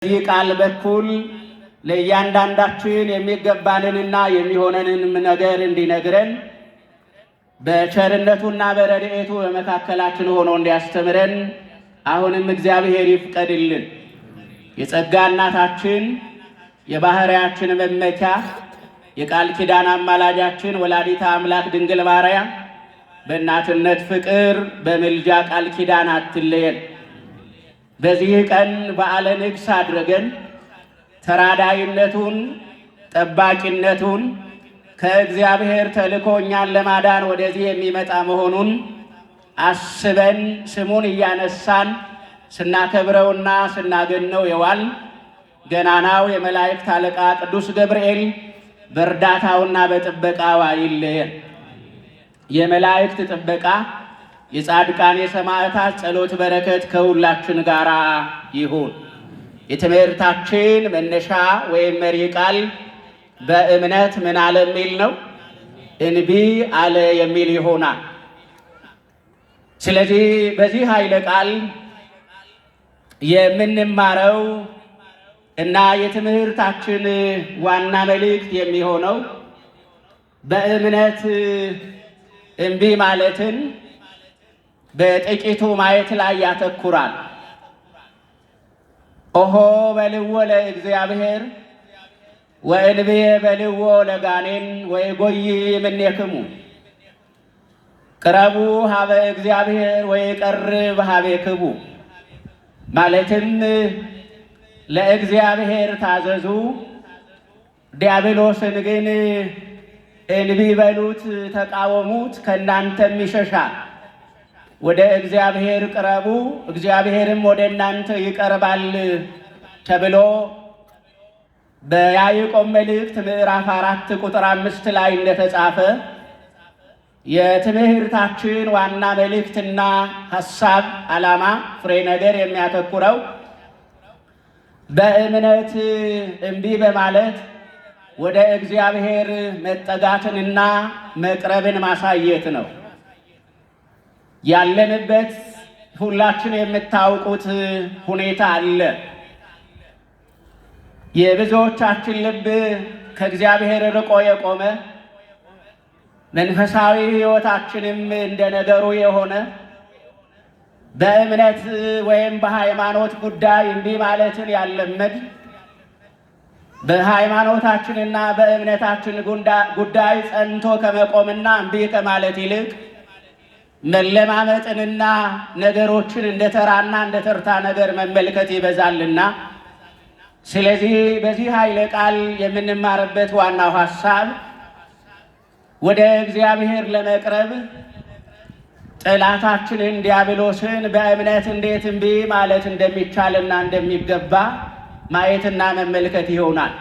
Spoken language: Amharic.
በዚህ ቃል በኩል ለእያንዳንዳችን የሚገባንንና የሚሆነንንም ነገር እንዲነግረን፣ በቸርነቱና በረድኤቱ በመካከላችን ሆኖ እንዲያስተምረን አሁንም እግዚአብሔር ይፍቀድልን። የጸጋ እናታችን፣ የባሕርያችን መመኪያ፣ የቃል ኪዳን አማላጃችን ወላዲተ አምላክ ድንግል ማርያም በእናትነት ፍቅር በምልጃ ቃል ኪዳን አትለየን። በዚህ ቀን በዓለ ንግሥ አድርገን ተራዳይነቱን፣ ጠባቂነቱን፣ ከእግዚአብሔር ተልኮ እኛን ለማዳን ወደዚህ የሚመጣ መሆኑን አስበን ስሙን እያነሳን ስናከብረውና ስናገነው የዋል ገናናው የመላእክት አለቃ ቅዱስ ገብርኤል በእርዳታውና በጥበቃው አይለየን። የመላእክት ጥበቃ፣ የጻድቃን የሰማዕታት ጸሎት በረከት ከሁላችን ጋር ይሁን። የትምህርታችን መነሻ ወይም መሪ ቃል በእምነት ምን አለ የሚል ነው። እንቢ አለ የሚል ይሆናል። ስለዚህ በዚህ ኃይለ ቃል የምንማረው እና የትምህርታችን ዋና መልእክት የሚሆነው በእምነት እምቢ ማለትን በጥቂቱ ማየት ላይ ያተኩራል። ኦሆ በልዎ ለእግዚአብሔር ወእንብየ በልዎ ለጋኔን ወይጎይ እምኔክሙ፣ ቅረቡ ሀበ እግዚአብሔር ወይቀርብ ሀቤክሙ። ማለትም ለእግዚአብሔር ታዘዙ፣ ዲያብሎስን ግን እንቢ በሉት፣ ተቃወሙት፣ ከእናንተም ይሸሻል። ወደ እግዚአብሔር ቅረቡ፣ እግዚአብሔርም ወደ እናንተ ይቀርባል ተብሎ በያዕቆብ መልእክት ምዕራፍ 4 ቁጥር 5 ላይ እንደተጻፈ የትምህርታችን ዋና መልእክትና ሐሳብ፣ ዓላማ፣ ፍሬ ነገር የሚያተኩረው በእምነት እምቢ በማለት ወደ እግዚአብሔር መጠጋትንና መቅረብን ማሳየት ነው። ያለንበት ሁላችን የምታውቁት ሁኔታ አለ። የብዙዎቻችን ልብ ከእግዚአብሔር ርቆ የቆመ፣ መንፈሳዊ ሕይወታችንም እንደ ነገሩ የሆነ፣ በእምነት ወይም በሃይማኖት ጉዳይ እምቢ ማለትን ያለመድ፣ በሃይማኖታችንና በእምነታችን ጉዳይ ጸንቶ ከመቆምና እምቢ ከማለት ይልቅ መለማመጥንና ነገሮችን እንደ ተራና እንደ ተርታ ነገር መመልከት ይበዛልና፣ ስለዚህ በዚህ ኃይለ ቃል የምንማርበት ዋናው ሐሳብ ወደ እግዚአብሔር ለመቅረብ ጠላታችንን ዲያብሎስን በእምነት እንዴት እምቢ ማለት እንደሚቻልና እንደሚገባ ማየትና መመልከት ይሆናል።